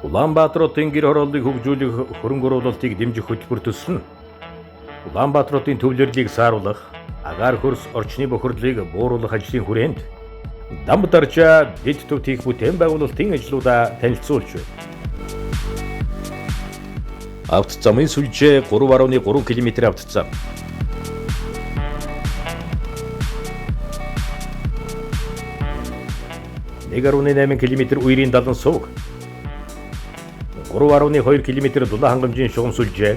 Улаанбаатар хотын гэр хорооллыг хөгжүүлэх хөрөнгө оруулалтыг дэмжих хөтөлбөр төсөл нь Улаанбаатар хотын төвлөрлийг сааруулах, агаар хөрс орчны бохирдлыг бууруулах ажлын хүрээнд Дамбдаржаа дэд төв хийх бүтээн байгуулалтын ажлуудаа танилцуулж байна. Авто замын сүлжээ 3.3 км авто зам. 1.8 км үерийн далан сувг. 3.2 км дулаан хангамжийн шугам сүлжээ.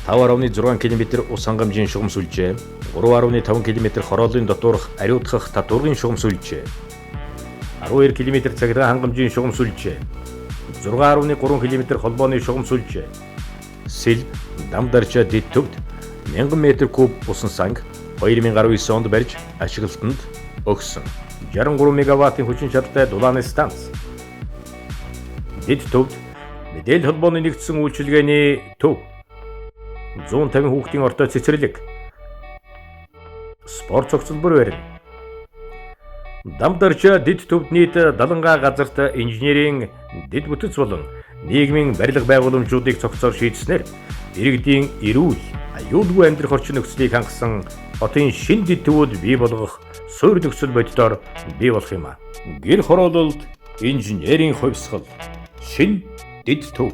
5.6 км ус хангамжийн шугам сүлжээ. 3.5 км хорооллын дотоорх ариутгах татварын шугам сүлжээ. 12 км цахилгаан хангамжийн шугам сүлжээ. 6.3 км холбооны шугам сүлжээ. Сэлб Дамдарчаа дэд төвд 1000 метр куб усан санг 2019 онд барьж ашиглалтанд өгсөн. 63 мегаваттын хүчин чадалтай дулааны станц. Дэд төвд мэдээлэл холбооны нэгдсэн үйлчилгээний төв. 150 хүүхдийн ортой цэцэрлэг. Спорт цогцлбор барина. Дамдарчаа дэд төвд нийт 70 га газарт инженерийн дэд бүтэц болон нийгмийн барилга байгууламжуудыг цогцоор шийдснээр иргэдийн эрүүл, аюулгүй амьдрах орчин нөхцөлийг хангасан хотын шинэ дэд төвүүд бий болгох суурь нөхцөл бодитоор бий болох юм а. Гэр хороололд инженерийн хувьсгал, шинэ дэд төв.